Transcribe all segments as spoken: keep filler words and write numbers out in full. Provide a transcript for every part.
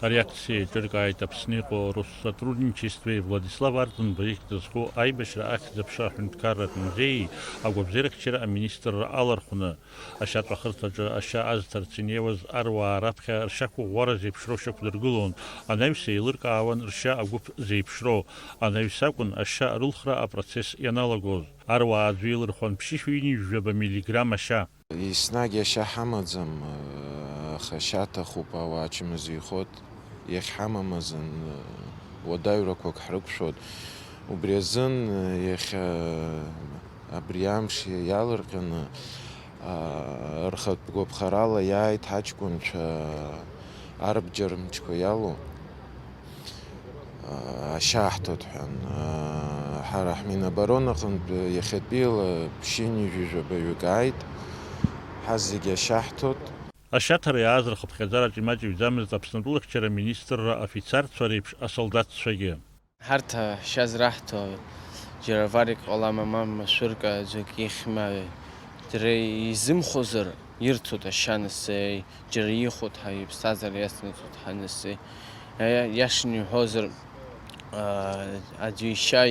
Ари акциа еиҿыркааит Аԥсны иҟоу Россотрудничествеи Владислав Арӡынба ихьӡ зху аибашьра ахьӡ-аԥша аҳәынҭқарратә музеии агәабзиарахьчара аминистрра алархәны. Ашьаҵәахырҭаҿы ашьа азҭарц инеиуаз аруаа раԥхьа ршьақәыӷәӷәара зеиԥшроу шьақәдыргылон, анаҩс еилыркаауан ршьа агәыԥ зеиԥшроу, анаҩс акәын ашьа рылхра апроцесс ианалагоз. Аруаа аӡәы илырхуан ԥшьышәи ҩынҩажәаба миллиграмм ашьа. Еснагь ашьа ҳамаӡам, аха ашьа аҭахуп, ауаа ачмазаҩхоит, иахьҳамам азын, уадаҩрақәак ҳрықәшәоит. Убри азын иахьа абри амш иалырҟьаны, рхатә гәаԥхарала иааит ҳаҷкәынцәа арбџьар мчқәа иалоу. Ашьа аҳҭоит ҳәа, ҳара ҳминобороны аҟынтә иахьатәиала ԥшьынҩажәи жәабаҩык ааит, ҳазегьы ашьа ҳҭоит. Ашьаҭара иааз рхыԥхьаӡараҿ имаҷыҩӡамызт Аԥсны атәылахьчара аминистрра афицарцәа реиԥш асолдаҭцәагьы. Ҳарҭ ашьа зраҳҭо џьара варик ҟалама, ма машәырк аӡәк ихьма, дара изымхозар ирҭоит ашьа нас, џьара ихәоит ҳәа иԥсҭазаара иацнаҵоит ҳәа нас, иа-, иашаны иҳәозар, аа, аӡәы ишьа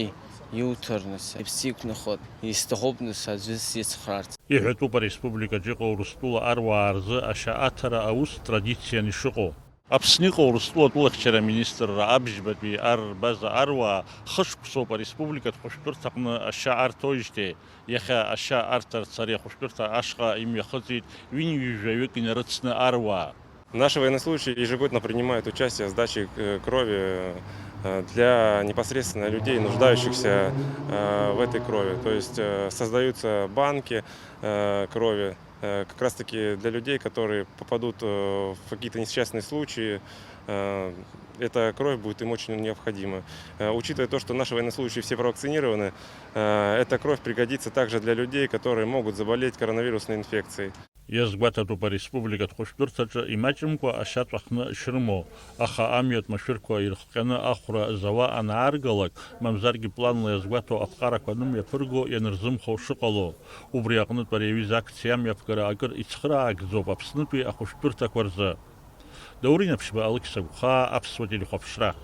иуҭар нас, иԥсы иқәнахуеит, исҭахуп нас аӡәы сицхраарц. Иҳәатәуп ареспубликаҿы иҟоу Урыстәыла аруаа рзы ашьа аҭара аус традициан ишыҟоу. Аԥсны иҟоу Урыстәыла атәылахьчара аминистрра абжьбатәи ар рбаза аруаа хышықәсоуп ареспубликатә хәышәтәырҭаҟны ашьа арҭоижьҭеи. Иахьа ашьа арҭарц ари ахәышәтәырҭа ашҟа имҩахыҵит ҩынҩажәаҩык инарыцны аруаа. Наши военнослужащие ежегодно принимают участие в сдаче, э, крови, э, для непосредственно людей, нуждающихся, э, в этой крови. То есть, э, создаются банки, э, крови, э, как раз-таки для людей, которые попадут, э, в какие-то несчастные случаи. Э, эта кровь будет им очень необходима. Э, учитывая то, что наши военнослужащие все провакцинированы, э, эта кровь пригодится также для людей, которые могут заболеть коронавирусной инфекцией. Иазгәаҭатәуп ареспубликатә хәышәтәырҭаҿы имаҷымкәа ашьа ҵәахны шрымоу, аха амҩатә машәырқәа ирыхҟьаны ахәра зауа анааргалак, мамзаргьы планла иазгәаҭоу аԥҟарақәа анымҩаԥырго ианырзымхо шыҟало. Убри аҟнытә ари аҩыза акциа амҩаԥгара акыр ицхыраагӡоуп Аԥснытәи ахәышәтәырҭақәа рзы. Даур Инаԥшьба, Алықьса Гәхаа, Аԥсуа телехәаԥшра.